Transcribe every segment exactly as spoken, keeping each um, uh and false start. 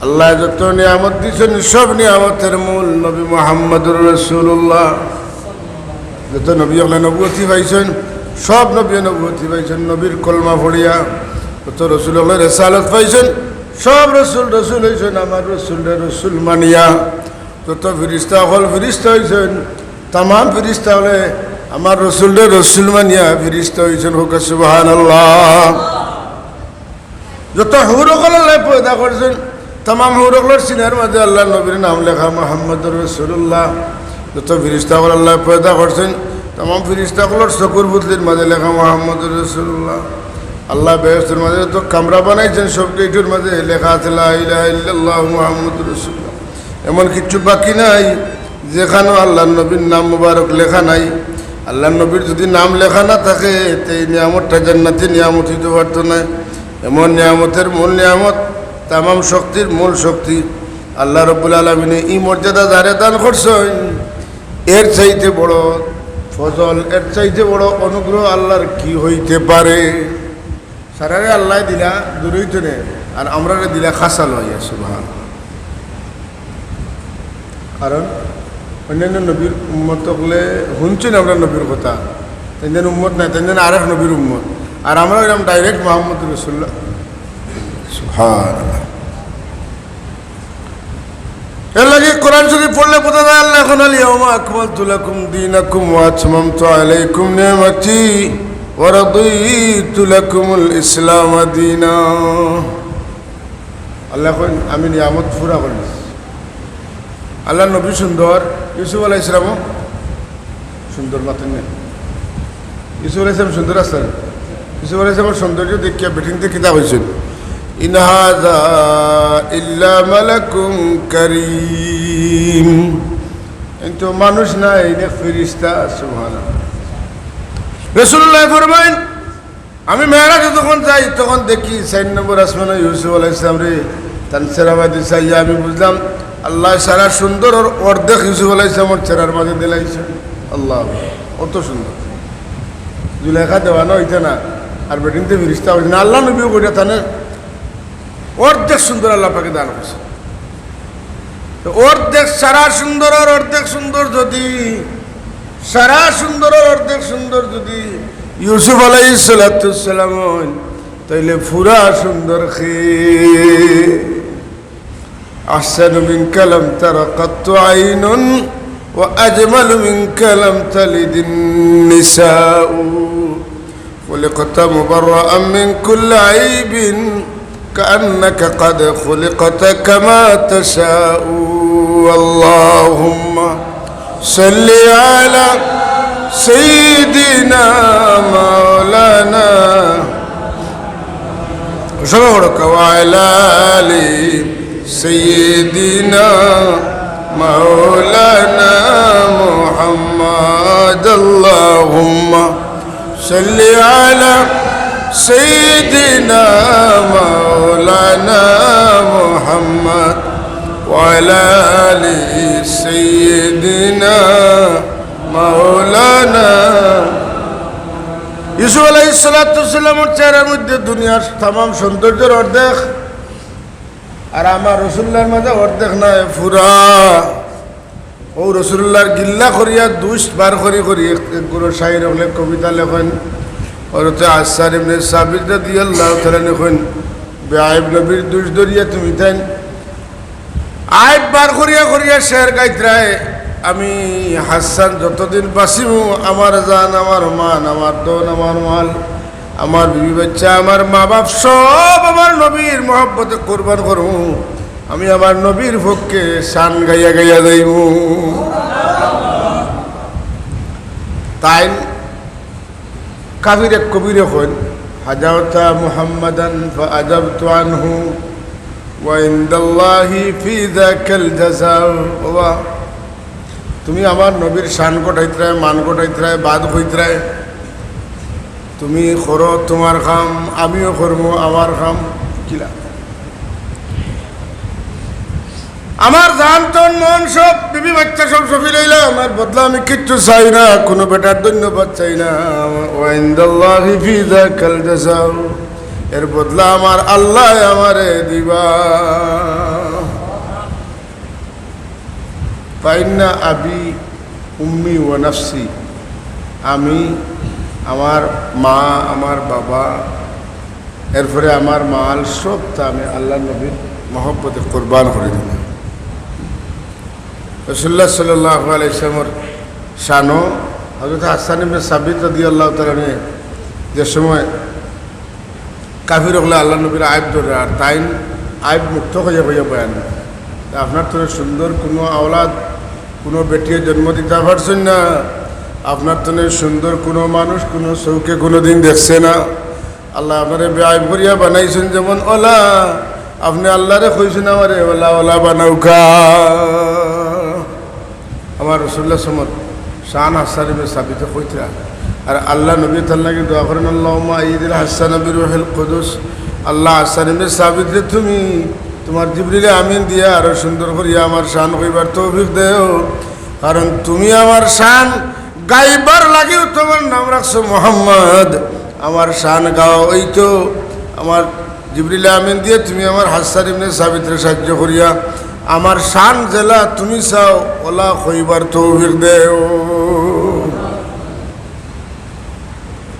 আল্লায় যত নিয়ামত দিছইন, সব নিয়ামতের মূল নবী মুহাম্মদুর রাসূলুল্লাহ। যত নবী অকলে নবুয়তি পাইছইন, সব নবীয়ে নবুয়তি পাইছইন নবীর কলমা পড়িয়া। যত রসুল অকলে রেসালত পাইছইন, সব রসুল রসুল অইছইন আমার রসুলরে রসুল মানিয়া। যত ফিরিস্তা অকল ফিরিস্তা অইছইন, তামাম ফিরিস্তা অকলে আমার রসুলরে রসুল মানিয়া ফিরিস্তা অইছইন। কউক্কা সুবহানাল্লাহ। যত হুর অকল আল্লায় পয়দা করছইন, তামাম হুর অকলর সিনার মাঝে আল্লার নবীর নাম লেখা মুহাম্মদুর রাসূলুল্লাহ। যত ফিরিস্তা অকল আল্লায় পয়দা করছইন, তামাম ফিরিস্তা অকলর চকুর পুতলির মাঝে লেখা মুহাম্মদুর রাসূলুল্লাহ। আল্লায় বেহেশতর মাঝে যত কামরা বানাইছইন, সব গেইটর মাঝে লেখা আছে লা ইলাহা ইল্লাল্লাহু মুহাম্মদুর রাসূলুল্লাহ। এমন কিচ্ছু বাকি নাই যেখানো আল্লার নবীর নাম মুবারক লেখা নাই। আল্লার নবীর যুদি নাম লেখা না থাকে, তে ই নিয়ামতটা জান্নাতি নিয়ামত অইতো পারতো নায়। এমন নিয়ামতের মূল নিয়ামত, তামাম শক্তির মূল শক্তি। আল্লাহ রব্বুল আলামিনে ই মর্যাদা যারে দান করছইন, এর চাইতে বড় ফজল, এর চাইতে বড় অনুগ্রহ আল্লার কি অইতে পারে? সারারে আল্লায় দিলা দূরইতনে, আর আমরারে দিলা খাসা লইয়া, সুবহান। কারণ অন্যান্য নবীর উম্মত অকলে হুনছইন আমরার নবীর কথা, তাইন যেন উম্মত নায়, তাইন যেন আরেক নবীর উম্মত, আর আমরা অইলাম direct মুহাম্মদুর রাসূলুল্লাহ। সুবহানাল্লাহ। এর লাগি কোরআন শরীফ পড়লে বুঝা যায়, আল্লায় কইন, "আল ইয়াউমা আকমালতু লাকুম দীনাকুম ওয়া আতমামতু আলাইকুম নি'মাতি ওয়া রাদীতু লাকুমুল ইসলামা দীনা।" আল্লায় কইন, "আমি নিয়ামত পুরা করিলিছি।" আল্লার নবী সুন্দর, ইউসুফ আলাইহিস সালামও সুন্দর, মাতইন না। ইউসুফ আলাইহিস সালাম সুন্দর আছলা? ইউসুফ আলাইহিস সালামর সৌন্দর্য দেখিয়া বেটিন্তে কিতা কইছইন, "ইন হাযা ইল্লা মালাকুন কারীম।" এইন তো মানুষ নায়, এইন এক ফিরিস্তা। সুবহানাল্লাহ। রাসূলুল্লায় ফরমাইন, আমি মেরাজে যখন যাই, তখন দেখি চাইর নম্বর আসমানো ইউসুফ আলাইহিস সালামরে, তান চেহারা বায়দি চাইয়া আমি বুঝলাম, আল্লায় সারা সুন্দরর অর্ধেক ইউসুফ আলাইহিস সালামর চেহারার মাঝে দিলাইছইন। আল্লাহ, অত সুন্দর। জুলেখা দেওয়ানা অইতা না, আর বেটিন্তে ফিরিস্তা অইতা না। আল্লার নবীও কইরা তানে অর্ধেক সুন্দর আল্লাহ পাকে দান করছইন। তো অর্ধেক সারা সুন্দরর অর্ধেক সুন্দর যুদি, সারা সুন্দরর অর্ধেক সুন্দর যুদি ইউসুফ আলাইহিস সালাতু ওয়াস সালাম অইন, তাইলে পুরা সুন্দর কে? আহসানু মিনকা লাম তারা কাত্তু আইনুন ওয়া আজমালু মিনকা লাম তালিদিন নিসাউ। خلقت مبرأ من كل عيب كأنك قد خلقت كما تشاء. اللهم صل على سيدنا مولانا সবাই বড়, وعلى آل سيدنا مولانا محمد. اللهم صل على سيدنا مولانا محمد وعلى آل سيدنا مولانا. ইউসুফ আলাইহিস সালাতু ওয়াস সালামর চেহারার মধ্যে দুনিয়ার তামাম সৌন্দর্যর অর্ধেক, আর আমার রসুলুল্লাহর মাঝে অর্ধেক নায়, পুরা। অউ রসুলুল্লাহর গিল্লা করিয়া দুষ বার করি করি এক, এক গুরু শায়র অকলে কবিতা লেখইন। হযরতে হাসান ইবনে সাবিত রাদিয়াল্লাহু তাআলা আনহু কইন, বেআইব নবীর দুষ ধরিয়া তুমি তাইন আইব বার করিয়া করিয়া শের গাইতরায়, আমি হাসান যতদিন বাঁচিমু, আমার জান, আমার মান, আমার ধন, আমার মাল, আমার বিবি বাচ্চা, আমার মা বাপ সব আমার নবীর মহব্বতে কুরবান করমু। আমি আমার নবীর পক্ষে শান গাইয়া গাইয়া যাইমু। তাইন কাফিরে কবিরে কইন, "হাজারতা মুহাম্মাদান ফাআজাবতু আনহু ওয়া ইনদাল্লাহি ফি যাকাল জাযা।" বাবা, তুমি আমার নবীর শান ঘটাইতরায়, মান ঘটাইতরায়, বাদ কইতরায়, তুমি করো তুমার কাম, আমিও করমু আমার কাম। কিলা? আমার জান তন মন সব, বিবি বাচ্চা সব সঁপি লইলাম, এর বদলা আমি কিচ্ছু চাই না, কুনু বেটার ধন্যবাদ চাই না। ওয়া ইনদাল্লাহি ফি যাকাল জাযা, এর বদলা আমার আল্লায় আমারে দিবা। ফাইন্না আবি উম্মি ওয়া নাফসি, আমি, আমার মা, আমার বাবা, এরপরে আমার মাল, সবতা আমি আল্লাহর নবীর মহব্বতে কুরবান করি দিলাম। রাসূলুল্লাহ সাল্লাল্লাহু আলাইহি ওয়াসাল্লামর শানো হযরত হাসান ইবনে সাবিত রাদিয়াল্লাহু তাআলা আনহু যে সময় কাফির অকলে আল্লাহর নবীর আইব ধরে, আর তাইন আইব মুক্ত কইয়া কইয়া বয়ান দেয়। তে আপনার তনে সুন্দর কুনু আওলাদ, কুনু বেটিয়ে জন্ম দিতা পারছইন না, আপনার তনে সুন্দর কুনু মানুষ কুনু চউখে কুনুদিন দেখছে না। আল্লায় আপনারে বেআইব করিয়া বানাইছইন যেমন অলা, আপনে আল্লাহরে কইছইন আমারে অলা, অলা বানাউক্কা। আমার রাসূলুল্লাহ সাল্লাল্লাহু আলাইহি ওয়াসাল্লামর শান হাসান ইবনে সাবিতে কইতরা। আর আল্লাহর নবী তান লাগি দোয়া করইন, "আল্লাহুম্মা আইয়িদিল হাসানা বিরুহিল কুদুস।" আল্লাহ, হাসান ইবনে সাবিতরে তুমি তুমার জিবরিলে আমিন দিয়া আরো সুন্দর করিয়া আমার শান কইবার তৌফিক দেও, কারণ তুমি আমার শান গাইবার লাগিও তুমার নাম রাখছো মুহাম্মদ। আমার শান গাওয়া অইতো, আমার জিবরিল আমিন দিয়া তুমি আমার হাসান ইবনে সাবিতরে সাহায্য করিয়া আমার শান যেলা তুমি চাও অলা কইবার তৌফিক দেও।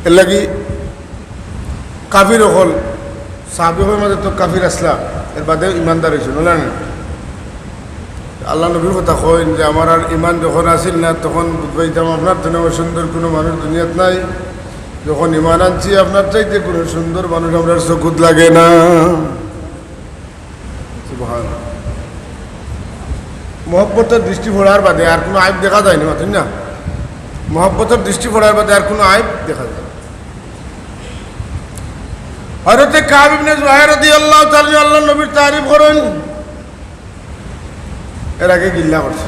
এরলাগি কাফির অকল, সাহাবী অকলর মাঝে তো কাফির আছলা, এর বাদে ইমানদার অইছইন, অলা না? আল্লাহর নবীর কথা কইন যে, "আমার আর ইমান যখন আছিল না, তখন বুঝ পাইতাম আপনার তনে সুন্দর কুনু মানুষ দুনিয়াত নাই। যখন ইমান আনছি, আপনার চাইতে কুনু সুন্দর মানুষ আমরার চকুত লাগে না।" সুবহানাল্লাহ। মহব্বতর দৃষ্টি পড়ার বাদে আর কুনু আইব দেখা যায়নি, মাতইন না? মহব্বতর দৃষ্টি পড়ার বাদে আর কুনু আইব দেখা যায় না। হযরতে কাব ইবনে জুহাইর রাদিয়াল্লাহু তাআলা আনহু আল্লাহর নবীর তারিফ করইন, এর আগে গিল্লা করছে।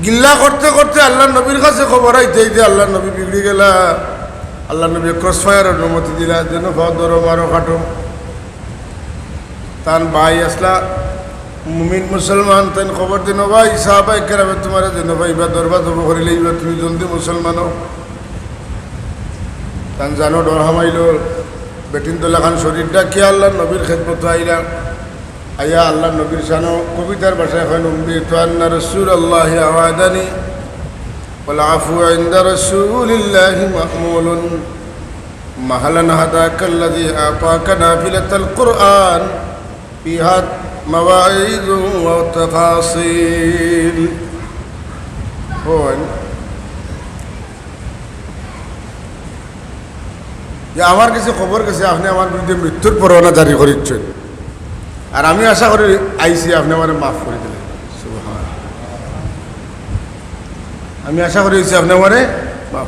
গিল্লা করতে করতে আল্লাহর নবীর কাছে খবর আইতে আইতে আল্লাহর নবী বিগড়ি গেলা। আল্লাহর নবী ক্রসফায়ারর অনুমতি দিলা, যেনো পাও ধরো, মারো, কাটো। তান ভাই আছলা মুমিন মুসলমান, তাইন খবর দিন, "ও ভাই, সাহাবায়ে কেরামে তুমারে যেনো পাইবা, ধরবা, জবো করি লইবা, তুমি জলদি মুসলমান অও।" তান জানো ডর হামাইলো, বেটিন্তর লাখান শরীর ঢাকিয়া আল্লাহর নবীর খেদমতো আইলা। আইয়া আল্লাহর নবীর শানো কবিতার ভাষায় কইন, "أنبئت أن رسول الله أوعدني والعفو عند رسول الله مأمول، مهلا هداك الذي أعطاك نافلة القرآن فيها مواعظ وتفاصيل।" কইন যে, "আমার কাছে খবর গেছে, আপনে আমার বিরুদ্ধে মৃত্যুর পরোয়ানা জারি করিচ্ছেন, আর আমি আশা করি আইছি আপনে আমারে মাফ করি দিলে।" সুবহান। আমি আশা করি আইছি আপনে আমারে মাফ।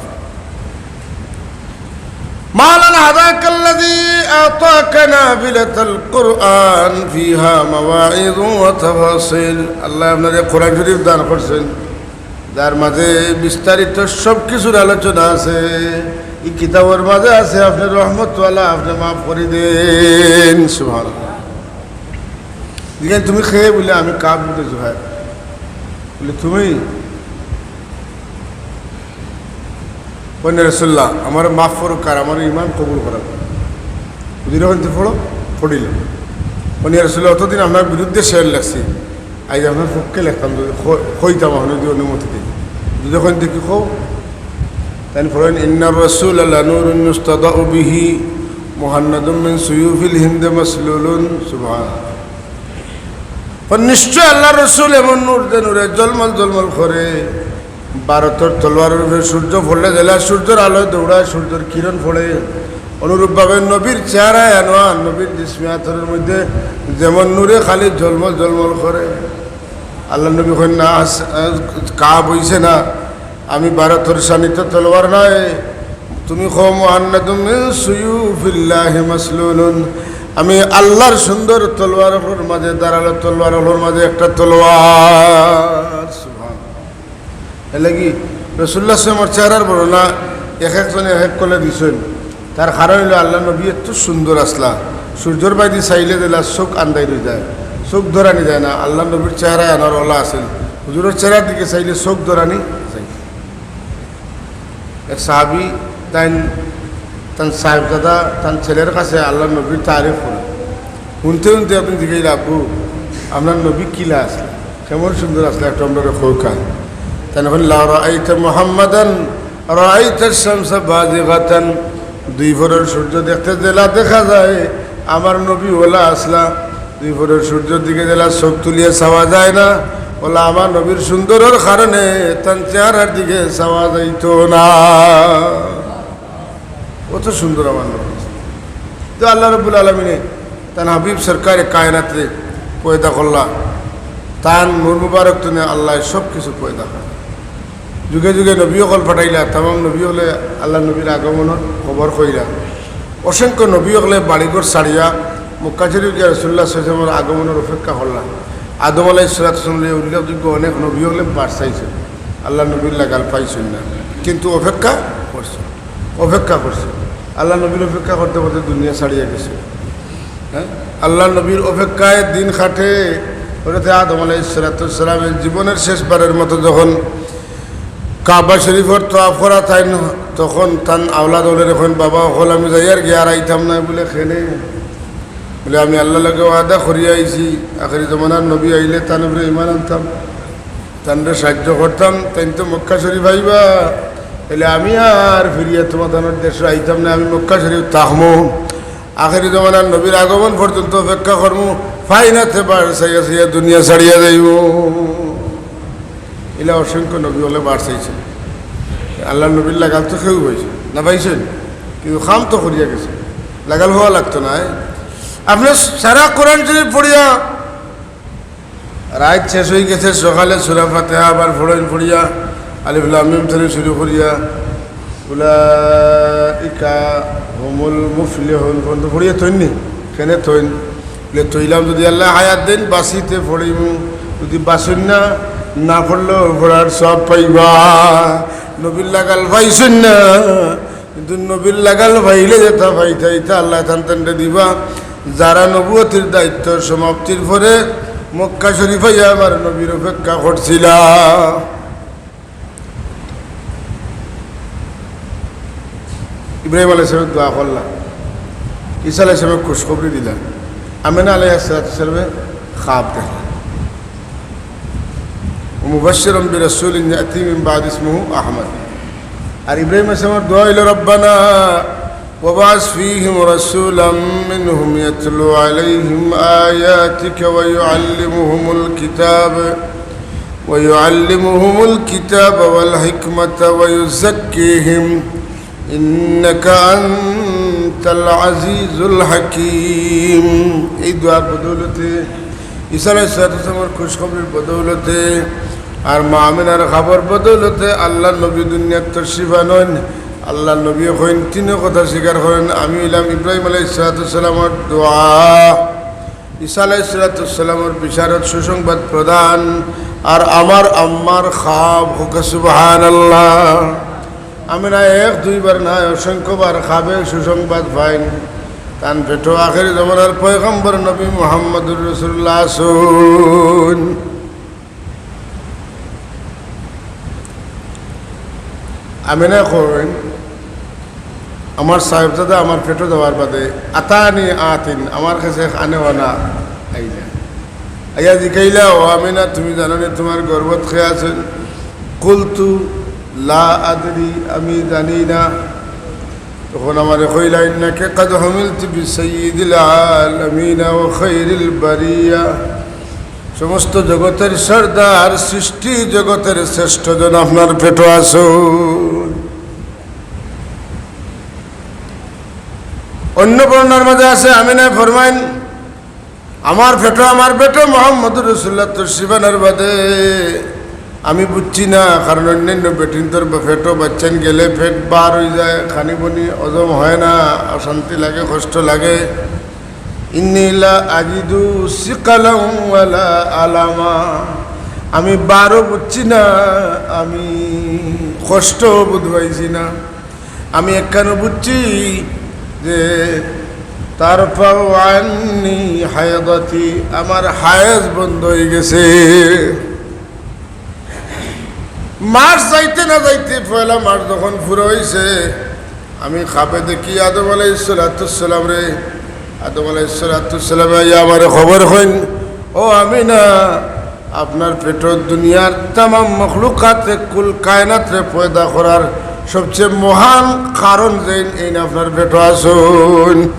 مهلا هداك الذي أعطاك نافلة القرآن فيها مواعظ وتفاصيل। আল্লায় আপনারে কোরআন শরীফ দান করছেন, যার মাঝে বিস্তারিত সব কিছুর আলোচনা আছে। এই কিতাবর মাঝে আছে, আপনে রহমতওয়ালা, আপনে মাফ করি দেন। সুবহানাল্লাহ। জিগাইন, "তুমি কে?" বলে, "আমি কাব ইবনে জুহাইর।" বলে, "তুমি?" কইন, "রাসূলুল্লাহ, আমারে মাফ করউক্কা, আর আমার ইমান কবুল করউক্কা।" হুজুরে কইন, "তে পড়ো।" পড়িলাম। কইন, "ইয়া রাসূলুল্লাহ, অতদিন আপনার বিরুদ্ধে শের লেখছি, আইজ আপনার পক্ষে লেখতাম, যদি ক-, কইতাম, আপনে যদি অনুমতি দেইন।" হুজুরে কইন, "দেখি কও।" তাইন পড়ইন, "إن الرسول لنور يستضاء به مهند من سيوف الهند مسلول।" সুবহানাল্লাহ। কইন, "নিশ্চয় আল্লাহর রসুল এমন নূর, যে নূরে জলমল জলমল করে।" ভারতর তলোয়ারর উপরে সূর্য পড়লে যেলা সূর্যর আলোয় দৌড়ায়, সূর্যর কিরণ পড়ে, অনুরূপভাবে নবীর চেহারায় আনোয়ার, নবীর জিসমে আতরের মধ্যে যেমন নূরে খালি জলমল জলমল করে। আল্লাহর নবী কইন, "না, আস-, আ, কাব অইছে না, আমি ভারতর শানিত তলোয়ার নায়, তুমি কও, মুহান্নাদুম মিন সুয়ুফিল্লাহি মাসলুলুন, আমি আল্লাহর সুন্দর তলোয়ার অকলর মাঝে, ধারালো তলোয়ার অকলর মাঝে একটা তলোয়ার।" সুবহান। এরলাগি রাসূলুল্লাহ সাল্লাল্লাহু আলাইহি ওয়াসাল্লামর চেহারার বর্ণনা এক একজনে এক এক কলে দিছইন। তার কারণ অইলো আল্লাহর নবী এত সুন্দর আছলা, সূর্যর বায়দি চাইলে যেলা চউখ আন্দাইর অইযায়, চউখ ধরানি যায় না। আল্লাহর নবীর চেহারায় আনোয়ার অলা আছিল, হুজুরর চেহারার দিকে চাইলে চউখ ধরানি যায়। এক সাহাবী তাইন তান সাহেবজাদা, তান ছেলের কাছে আল্লাহর নবীর তারিফ করইন। হুনতে হুনতে একদিন জিগাইলা, "আব্বু, আপনার নবী কিলা আছলা?" এমন সুন্দর আছলা, একটু আমরারে কউক্কা। তাইন কইন, "লাউ রাআইতা মুহাম্মাদান রাআইতাশ শামসা বাযিগাতান।" দুই পহরর সূর্য দেখতে যেলা দেখা যায়, আমার নবী অলা আছলা। দুই পহরর সূর্যর দিকে যেলা চউখ তুলিয়া চাওয়া যায় না, অলা আমার নবীর সুন্দরর কারণে তান চেহারার দিকে চাওয়া যাইতো না। অত সুন্দর আমার নবী। তো আল্লাহ রাব্বুল আলামিনে তান হাবিব সরকারে কায়নাতরে পয়দা করলা, তান নূর মুবারক তনে আল্লায় সব কিছু পয়দা করে। যুগে যুগে নবী অকল পাঠাইলা, তামাম নবী অকলে আল্লাহর নবীর আগমনর খবর কইলা। অসংখ্য নবী অকলে বাড়িঘর ছাড়িয়া মক্কা শরীফ গিয়া রাসূলুল্লাহ সাল্লাল্লাহু আলাইহি ওয়াসাল্লামর আগমনর অপেক্ষা করলা। আদম আলাইহিস সালাতু ওয়াস সালামরে উল্লেখযোগ্য অনেক নবী অকলে বাট চাইছইন, আল্লাহর নবীর লাগাল পাইছইন না, কিন্তু অপেক্ষা করছইন, অপেক্ষা করছইন। আল্লাহর নবীর অপেক্ষা করতে করতে দুনিয়া ছাড়িয়া গেছইন। হ্যাঁ, আল্লাহর নবীর অপেক্ষায় দিন কাটে। হযরতে আদম আলাইহিস সালাতু ওয়াস সালামের জীবনের শেষবারের মতো যখন কাবা শরীফর তওয়াফ করা তাইন, তখন তান আওলাদ অকলরে কইন, "বাবা অকল, আমি যাইয়ার গি, আর আইতাম নায়।" বুলে, "কেনে?" বুলে, "আমি আল্লাহর লগে ওয়াদা করিয়া আইছি, আখেরি জমানার নবী আইলে তান উপরে ঈমান আনতাম, তানরে সাহায্য করতাম, তাইন তো মক্কা শরীফ আইবা, তাইলে আমি আর ফিরিয়া তুমার তানর দেশো আইতাম নায়, আমি মক্কা শরীফ থাকমু।" আখেরি জমানার নবীর আগমন পর্যন্ত অপেক্ষা করমু, পাই না তে বাট চাইয়া চাইয়া দুনিয়া ছাড়িয়া যাইমু। ইলা অসংখ্য নবী অকলে বাট চাইছইন। আল্লাহর নবীর লাগাল তো কেউ পাইছইন না, পাইছইন, কিন্তু কাম তো করিয়া গেছইন, লাগাল পাওয়া লাগতো নায়। আপনে সারা কোরআন শরীফ পড়িয়া রাইত শেষ অই গেছে, সকালে সূরা ফাতিহা আবার পড়ইন, পড়িয়া আলিফ লাম মিম থনে শুরু করিয়া, উলাইকা হুমুল মুফলিহুন পর্যন্ত পড়িয়া থইন নি? কেনে থইন? বুলে, থইলাম, যুদি আল্লায় হায়াত দেইন, বাঁচিতে পড়িমু, যুদি বাঁচইন না, না পড়লেও পড়ার সওয়াব পাইবা। নবীর লাগাল পাইছইন না, কিন্তু নবীর লাগাল পাইলে যেতা পাইতা, ইতা আল্লায় তান তানরে দিবা। যারা নবুয়তির দায়িত্ব সমাপ্তির পরে মক্কা শরীফ আইয়া আমার নবীর অপেক্ষা করছিলা। ইব্রাহিম আলাইহিস সালামে দোয়া করলা, ঈসা আলাইহিস সালামে খুশখবরি দিলা, আমিনা আলাইহিস সালাতু ওয়াস সালামে খাব দেখলা। ومبشرا برسول يأتي من بعد اسمه أحمد। আর ইব্রাহিম আলাইহিস সালামের দোয়া অইলো, "রব্বানা ওয়াবআস ফীহিম রাসূলাম মিনহুম ইয়াতলু আলাইহিম আয়াতিকা ওয়া ইউআল্লিমুহুমুল কিতাব, ওয়া ইউআল্লিমুহুমুল কিতাব ওয়াল হিকমাতা ওয়া ইউযাক্কিহিম ইন্নাকা আনতাল আজিজুল হাকীম।" এই দোয়ার বদৌলতে, ঈসা আলাইহিস সালাতু ওয়াস সালামের খুশখবরির বদৌলতে, আর মা আমিনার খাবর বদৌলতে আল্লাহর নবী দুনিয়াত তশরিফ আনইন। আল্লাহর নবী কইন, তিনো কথা স্বীকার করইন, "আমি অইলাম ইব্রাহিম আলাইহিস সালাতু ওয়াস সালামর দোয়া, ঈসা আলাইহিস সালাতু ওয়াস সালামর বিশারত সুসংবাদ প্রদান, আর আমার আম্মার খাব।" কউক্কা সুবহানাল্লাহ। আমিনা এক দুইবার নায়, অসংখ্যবার খাবে সুসংবাদ পাইন। তান পেটো আখেরি জমানার পয়গম্বর নবী মুহাম্মদুর রাসূলুল্লাহ আছইন। আমিনা কইন, আমার সাহেবজাদা আমার পেটো দেওয়ার বাদে আতানি আতিন, আমার কাছে এক আনেওয়ালা আইলা। আইয়া জিকাইলা, "ও আমিনা, তুমি জানো নি তুমার গর্ভত কে আছইন?" কুলতু, "লা আদরি, আমি জানি না।" তখন আমারে কইলা, "ইন্নাকা কাদ হুমিলতি বিসাইয়্যিদিল আলামিনা ওয়া খায়রিল বারিয়া।" সমস্ত জগতের সর্দার, সৃষ্টি জগতের শ্রেষ্ঠ জন আপনার পেটো আছইন। অন্য বর্ণনার মাঝে আছে, আমিনায় ফরমাইন, আমার পেটো, আমার পেটো মুহাম্মদুর রাসূলুল্লাহ তশরিফ আনার বাদে আমি বুঝছি না, কারণ অন্যান্য বেটিন্তর বা-, পেটো বাইচ্চাইন গেলে পেট বার অইযায়, খানি বনি হজম হয় না, অশান্তি লাগে, কষ্ট লাগে। ইন্নী লা আজিদু সিকালাম ওয়ালা আলামা, আমি বারও বুঝছি না, আমি কষ্ট বুঝ পাইছি না। আমি একখানো বুঝছি যে তারফাউ আন্নি হায়দাতি, আমার হায়েজ বন্ধ অই গেছে। মাস যাইতে না যাইতে, পয়লা মাস যখন পুরা অইছে, আমি খাবে দেখি আদম আলাইহিস সালাতু ওয়াস সালামরে। আদম আলাইহিস সালাতু ওয়াস সালামে আইয়া আমারে খবর কইন, "ও আমিনা, আপনার পেটো দুনিয়ার তামাম মখলুকাতরে, কুল কায়নাতরে পয়দা করার সবচেয়ে মহান কারণ যেইন, এইন আপনার পেটো আছইন।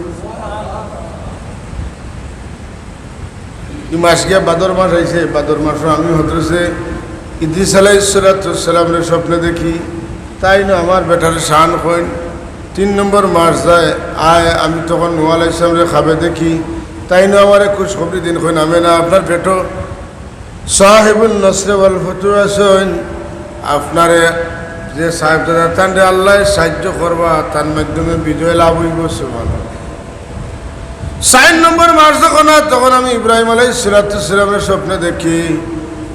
ই মাস গিয়া ভাদর মাস আইছে, ভাদর মাসো আমি হজরতে ইদ্রিস আলাইহিস সালাতু ওয়াস সালামরে স্বপ্নে দেখি। তাইন আমার বেটারে শান কইন। তিন নম্বর মাস যায়, আয়, আমি তখন নূহ আলাইহিস সালামরে খাবে দেখি। তাইন আমারে খুশখবরি দিন, কইন, "আমেনা, আপনার পেটো সাহেবুন নসরে ওয়াল ফতহ আছইন, আপনারে যে সাহেবজাদা, তানরে আল্লায় সাহায্য করবা, তান মাধ্যমে বিজয় লাভ অইবো।" সুবহানাল্লাহ। চাইর নম্বর মাস যখন আয়, তখন আমি ইব্রাহিম আলাইহিস সালাতু ওয়াস সালামরে স্বপ্নে দেখি।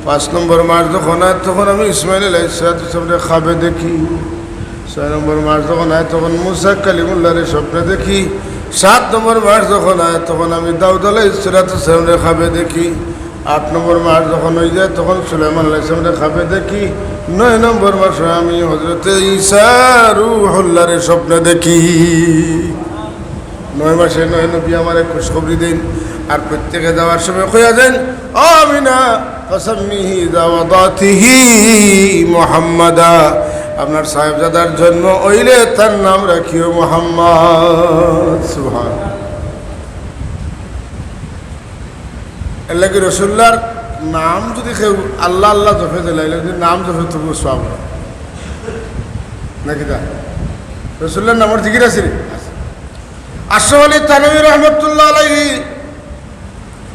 পাঁচ নম্বর মাস যখন আয়, তখন আমি ইসমাইল আলাইহিস সালাতু ওয়াস সালামরে খাবে দেখি। ছয় নম্বর মাস যখন আয়, তখন মুসা কালিমুল্লাহরে স্বপ্নে দেখি। সাত নম্বর মাস যখন আয়, তখন আমি দাউদ আলাইহিস সালাতু ওয়াস সালামরে খাবে দেখি। আট নম্বর মাস যখন অই যায়, তখন সুলাইমান আলাইহিস সালামরে খাবে দেখি। নয় নম্বর মাসো আমি হজরতে ঈসা রুহুল্লাহরে স্বপ্নে দেখি। নয় মাসে নয় নবী আমারে খুশখবরি দেইন, আর প্রত্যেকে যাওয়ার সময় কইয়া দেইন, "আমিনা, ফাসাম্মিহি ইযা ওয়াদাতিহি মুহাম্মাদা।" আপনার সাহেবজাদার জন্ম অইলে তার নাম রাখিও মুহাম্মদ। সুবহান। এর লাগি রসুল্লার নাম যদি কেউ আল্লাহ আল্লাহ জপে দিলাইলে, যদি নাম জপে, তবু সওয়াব অয়। নাকি তা? রসুল্লার নামর জিকির আছে নি? আশরাফ আলী থানভী রহমতুল্লাহ আলাইহি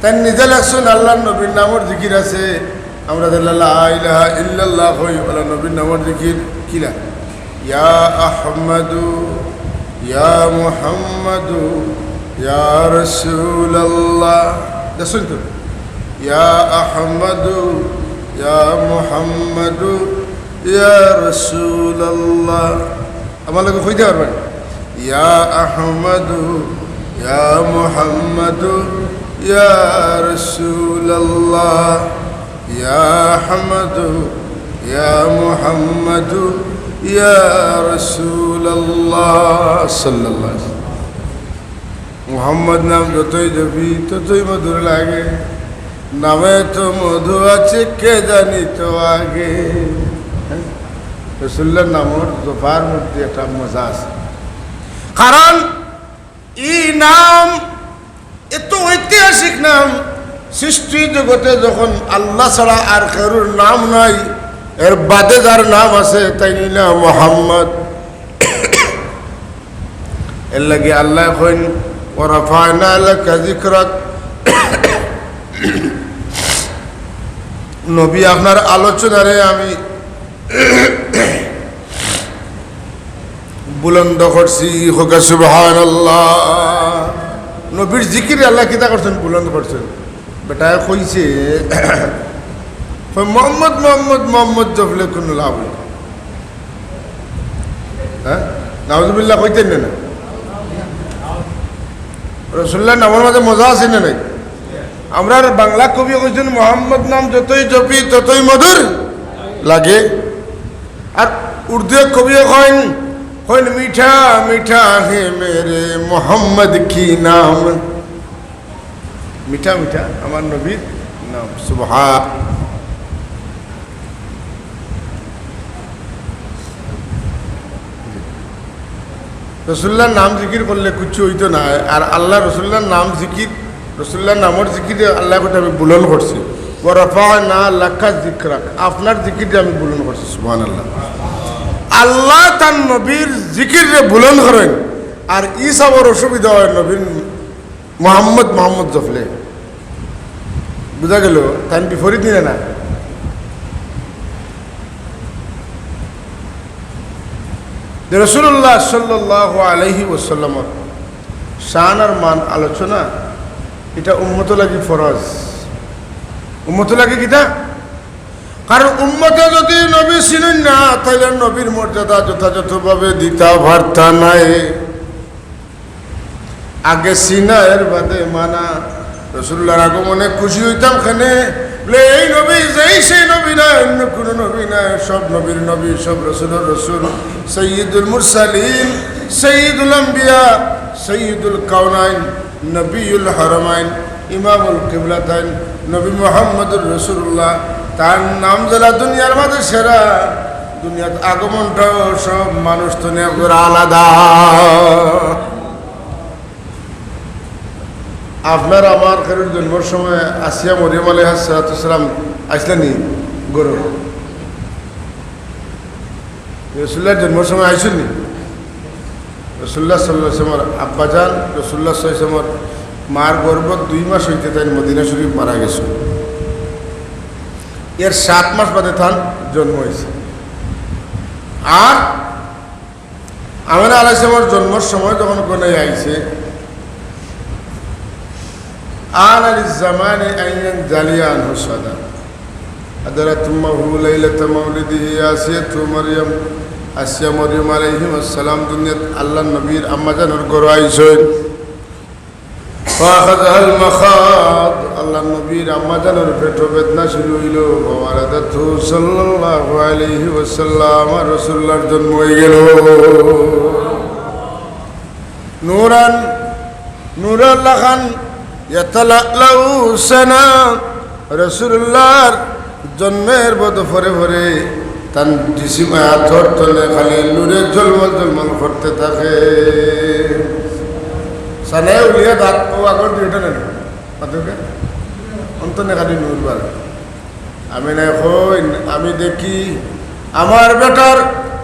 তাইন নিজে লেখছইন, আল্লাহর নবীর নামর জিকির আছে। আমরা যে লা ইলাহা ইল্লাল্লাহ কই, অলা নবীর নামর জিকির কিলা? ইয়া আহমদু, ইয়া মুহাম্মদু, ইয়া রাসূলুল্লাহ। দেখছইন তো? ইয়া আহমদু, ইয়া মুহাম্মদু, ইয়া রাসূলুল্লাহ। আমার লগে কইতা পারবা নি? ইয়া আহমদু, ইয়া মুহাম্মদু, ইয়া রাসূলুল্লাহ, ইয়া আহমদু, ইয়া মুহাম্মদু, ইয়া রাসূলুল্লাহ, সাল্লাল্লাহু আলাইহি ওয়াসাল্লাম। মুহাম্মদ নাম যতই জপি, ততই মধুর লাগে। নামে তো মধু আছে, কে জানিত আগে। রসুল্লার নামর জপার মধ্যে একটা মজা আছে, কারণ ই নাম এত ঐতিহাসিক নাম। সৃষ্টি জগতে যখন আল্লাহ ছাড়া আর কারোর নাম নাই, এর বাদে যার নাম আছে, তাইন অইলা মুহাম্মদ। এর লাগি আল্লায় কইন, "ওয়া রাফা'না লাকা যিকরাক।" নবী, আপনার আলোচনারে আমি বুলন্দ করছি, কউক্কা সুবহানাল্লাহ। নবীর জিকিরে আল্লায় কিতা করছইন? বুলন্দ করছইন। বেটায় কইছে, কয়, "মোহাম্মদ, মোহাম্মদ, মোহাম্মদ জপলে কুনু লাভ অইবো না।" হ্যাঁ? নাউজুবিল্লাহ কইতা নি না? রসুল্লার নামর মাঝে মজা আছে না নাই? আমরার বাংলা কবিয়ে কইছইন, "মোহাম্মদ নাম যতই জপি ততই মধুর লাগে।" আর উর্দু এক কবিয়ে কইন, কইন, "মিঠা মিঠা হে মেরে মোহাম্মদ কি নাম।" মিঠা মিঠা আমার নবীর নাম। সুবহান। রসুল্লার নাম জিকির করলে কিচ্ছু অইতো নায়। আর আল্লাহ রসুল্লার নাম জিকির, রসুল্লার নামর জিকিরে আল্লায় কইন আমি বুলন্দ করছি। "ওয়া রাফা'না লাকা যিকরাক", আপনার জিকিরে আমি বুলন্দ করছি। সুবহানাল্লাহ। আল্লায় তান নবীর জিকিরে বুলন্দ করইন, আর ই সবর অসুবিধা অয় নবীর মোহাম্মদ, মোহাম্মদ জপলে। বুঝা গেল? তাইন বিপরীত নি না? যে রাসূলুল্লাহ সাল্লাল্লাহু আলাইহি ওয়াসাল্লামর শান আর মান আলোচনা, ইটা উম্মতর লাগি ফরজ। উম্মতর লাগি কিতা? কারণ উম্মতে যদি নবী চিনইন না, তাইলে নবীর মর্যাদা যথাযথভাবে দিতা পারতা নায়। আগে চিনা, এর বাদে মানা। রসুল্লাহর আগমনে খুশি অইতাম কেনে? বলে, এই নবী যেই সেই নবী নায়, অন্য কুনু নবী নায়, সব নবীর নবী, সব রসুলর রসুল, সৈয়দুল মুরসালিন, সৈয়দুল আম্বিয়া, সৈয়দুল কাওনাইন, নবিয়ুল হারামাইন। ইমামুল কিবলাতাইন নবী মুহাম্মদুর রাসূলুল্লাহ, তার নাম যেলা দুনিয়ার মাঝে সেরা, দুনিয়াত আগমনটাও সব মানুষ তো নিয়ে একবার আলাদা। আপনার আমার কেউর জন্মর সময় আসিয়া মরিয়ম আলাইহিস সালাতু ওয়াস সালাম আইছলা নি ঘরো? রাসূলুল্লাহর জন্মর সময় আইছইন নি? রাসূলুল্লাহ সাল্লাল্লাহু আলাইহি ওয়াসাল্লামর আব্বাজান রাসূলুল্লাহ সাল্লাল্লাহু আলাইহি ওয়াসাল্লামর মার গর্ভত দুই মাস অইতে তাইন মদিনা শরীফ মারা গেছইন। এর সাত মাস বাদে তান জন্ম অইছে। আর আমিনা আলাইহিস সালামর জন্মর সময় যখন গনাই আইছে, আনা লিজ জামানি আন ইয়ানজালিয়া আনহু সাদা। حضرت أمه ليلة مولده آسية مريم। আসিয়া মরিয়ম আলাইহিস সালাম দুনিয়াত আল্লাহর নবীর আম্মাজানর ঘরো আইছইন। فأخذها المخاض, আল্লাহর নবীর আম্মাজানর পেটো বেদনা শুরু অইলো। فولدته صلى الله عليه وسلم, রাসূলুল্লাহর জন্ম অই গেলো। নূরান, নূরর লাখান ইয়াতালাআলাউ সানা। রাসূলুল্লাহর জন্মর বাদে পরে পরে তান জিসিম আতর তনে খালি নূরে ঝলমল ঝলমল করতে থাকে। সানায়ে উলিয়া দাঁত অউ আগর দুইটা নানি, মাতউক্কা, অন তনে খালি নূর বার। আমিনায় কইন, আমি দেখি আমার বেটার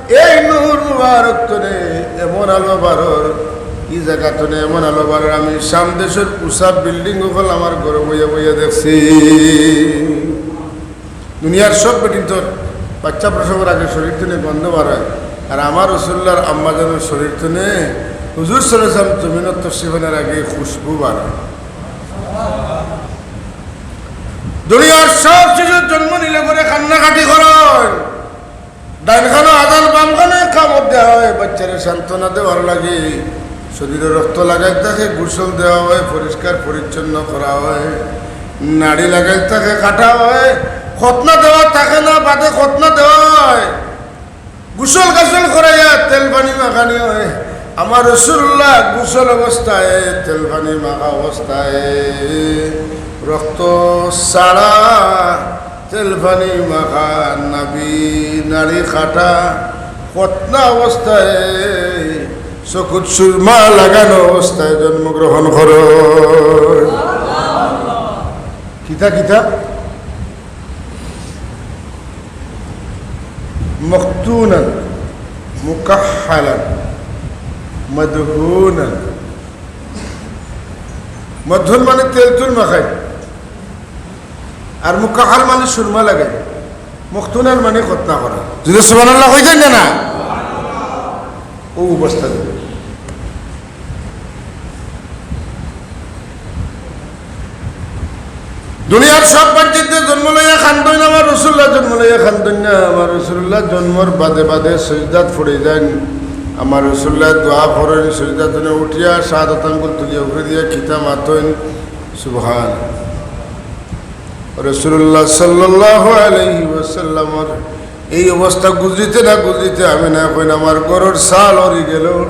এই নূর মুবারক তনে এমন আলো বারর, ই জাগা তনে এমন আলো বারর, আমি শাম দেশর উচা বিল্ডিং অকল আমার ঘরো বইয়া বইয়া দেখছি। দুনিয়ার সব বেটিন্তর বাইচ্চা প্রসবর আগে শরীর তনে গন্ধ বার অয়, আর আমার রাসূলুল্লাহর আম্মাজানর শরীর তনে হুজুর সাল্লাল্লাহু আলাইহি ওয়াসাল্লাম জমিনত তশরিফ আনার আগে খুশবু বার অয়। দুনিয়ার সব শিশুর জন্ম নিলে পরে কান্নাকাটি করইন। ডাইন কানো আজান, বাম কানো ইকামত দেওয়া অয়, বাইচ্চারে সান্ত্বনা দেওয়ার লাগি। শরীরো রক্ত লাগাইল থাকে, গোসল দেওয়া অয়, পরিষ্কার পরিচ্ছন্ন করা অয়। নাড়ি লাগাইল থাকে, কাটা অয়। খতনা দেওয়া থাকে না, বাদে খতনা দেওয়া অয়। গোসল গাসল করাইয়া তেল পানি মাখানি অয়। আমার রাসূলুল্লাহ গোসল অবস্থায়, তেল পানি মাখা অবস্থায়, রক্ত ছাড়া, তেল পানি মাখা, নাভি নাড়ি কাটা, খতনা অবস্থায়, চকুত সুরমা লাগানো অবস্থায় জন্মগ্রহণ করইন। কিতা কিতা? মখতুনান, মুকাহহালান, মদহুনান। মদহুন মানে তেল তুল মাখাই, আর মুকাহহাল মানে সুরমা লাগাই, মখতুনান মানে খতনা করা। যদি সুবহানাল্লাহ কইতেন না, না, অউ অবস্থা। দুনিয়ার সব বাচ্চাইন্তে জন্ম লইয়া কান্দইন, আমার রাসূলুল্লাহ জন্ম লইয়া কান্দইন না। আমার রাসূলুল্লাহ জন্মর বাদে বাদে সজদাত পড়ি যাইন। আমার রাসূলুল্লাহ দোয়া করইন, সজদা তনে উঠিয়া শাহাদত আঙ্গুল তুলিয়া উপরে দিয়া কিতা মাতইন, সুবহান। রাসূলুল্লাহ সাল্লাল্লাহু আলাইহি ওয়াসাল্লামর এই অবস্থা গুজরিতে না গুজরিতে আমিনায় কইন, আমার ঘরর চাল উড়ি গেল।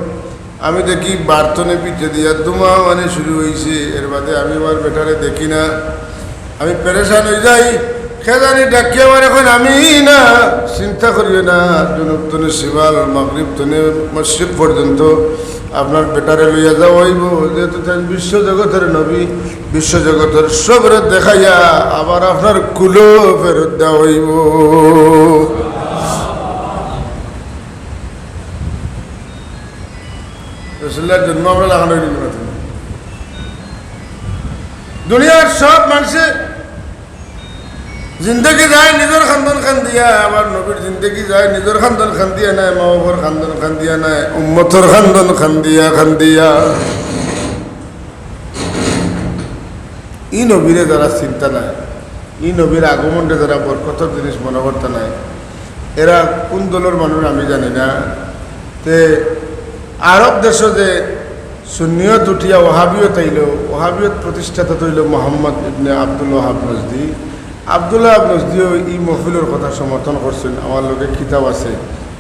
আমি দেখি বার তনে পিঠে দিয়া ধুমা মানে শুরু অইছে, এর বাদে আমি আমার বেটারে দেখি না। আমি পেরেশান অই যাই। কে জানি ডাকিয়া আমারে কইন, "আমিনা, চিন্তা করিও না, জুনুব তনে শিমাল, মাগরিব তনে মশরিক পর্যন্ত আপনার বেটারে লইয়া যাওয়া অইবো, যেহেতু তাইন বিশ্ব জগতর নবী, বিশ্ব জগতর সবরে দেখাইয়া আবার আপনার কুলো ফেরত দেওয়া অইবো।" রাসূলুল্লাহর জন্ম আমরা লাগানো অইল না। দুনিয়ার সব মানষে জিন্দেগি যায় নিজর কান্দন কান্দিয়া, আবার নবীর জিন্দেগি যায় নিজর কান্দন কান্দিয়া নায়, মা-বাফর কান্দন কান্দিয়া নায়, উম্মতর কান্দন কান্দিয়া কান্দিয়া। ই নবীরে যারা চিন্তা নায়, ই নবীর আগমনরে যারা বরকতর জিনিস মনো করতা নায়, এরা কুন দলর মানুষ আমি জানি না। তে আরব দেশো যে সুন্নিয়ত উঠিয়া ওহাবিয়ত আইলো, ওহাবিয়ত প্রতিষ্ঠাতা তো অইলো মোহাম্মদ ইবনে আব্দুল ওহাব নজদি। আব্দুল ওহাব নজদিও ই মহফিলর কথা সমর্থন করছইন, আমার লগে কিতাব আছে।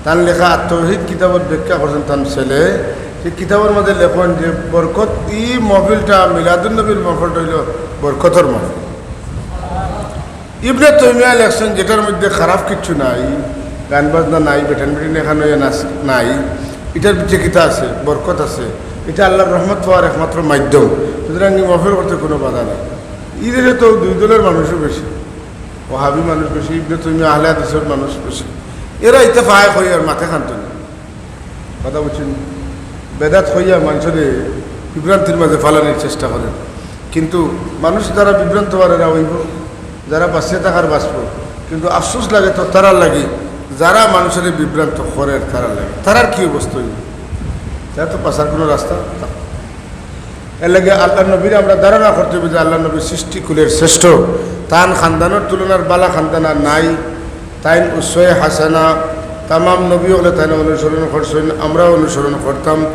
তান লেখা আত-তৌহিদ কিতাবত ব্যাখ্যা করছইন তান ছেলে তে কিতাবর মাঝে লেখইন যে বরকত, ই মহফিলটা, মিলাদুন নবীর মহফিলটা অইলো বরকতর মহফিল। ইবনে তাইমিয়া লেখছইন, যেটার মধ্যে খারাপ কিচ্ছু নাই, গান বাজনা নাই, বেটান বেটিন এখান অইয়া নাচ নাই, ইটার পিছে কিতা আছে? বরকত আছে। ইটা আল্লার রহমত পাওয়ার একমাত্র মাধ্যম। সুতরাং ই মহফিল করতে কুনু বাধা নাই। ই দেশে তো দুই দলর মানুষও বেশি, ওহাবি মানুষ বেশি, ইবনে তাইমিয়া আহলে হাদিসর মানুষ বেশি। এরা ইত্তেফাক অইয়া আর মাতে খান্ত না। কথা বুঝছইন? বেদাত কইয়া মানষরে বিভ্রান্তির মাঝে ফালানির চেষ্টা করের, কিন্তু মানুষ যারা বিভ্রান্ত অইরা অইবো, যারা বাঁচিয়া থাকার বাঁচবো। কিন্তু আফসোস লাগে তো তারার লাগি, যারা মানষরে বিভ্রান্ত করের তারার লাগি। তারার কি অবস্থা অইবো? তারা তো বাঁচার কুনু রাস্তা না। এর লাগি আল্লার নবীরে আমরা ধারণা করতে অইবো যে আল্লার নবী সৃষ্টিকুলের শ্রেষ্ঠ, তান খানদানর তুলনার বালা খানদান আর নাই। তাইন উসওয়ায়ে হাসানা, তামাম নবী অকলে তাইন অনুসরণ করছইন, আমরাও অনুসরণ করতাম।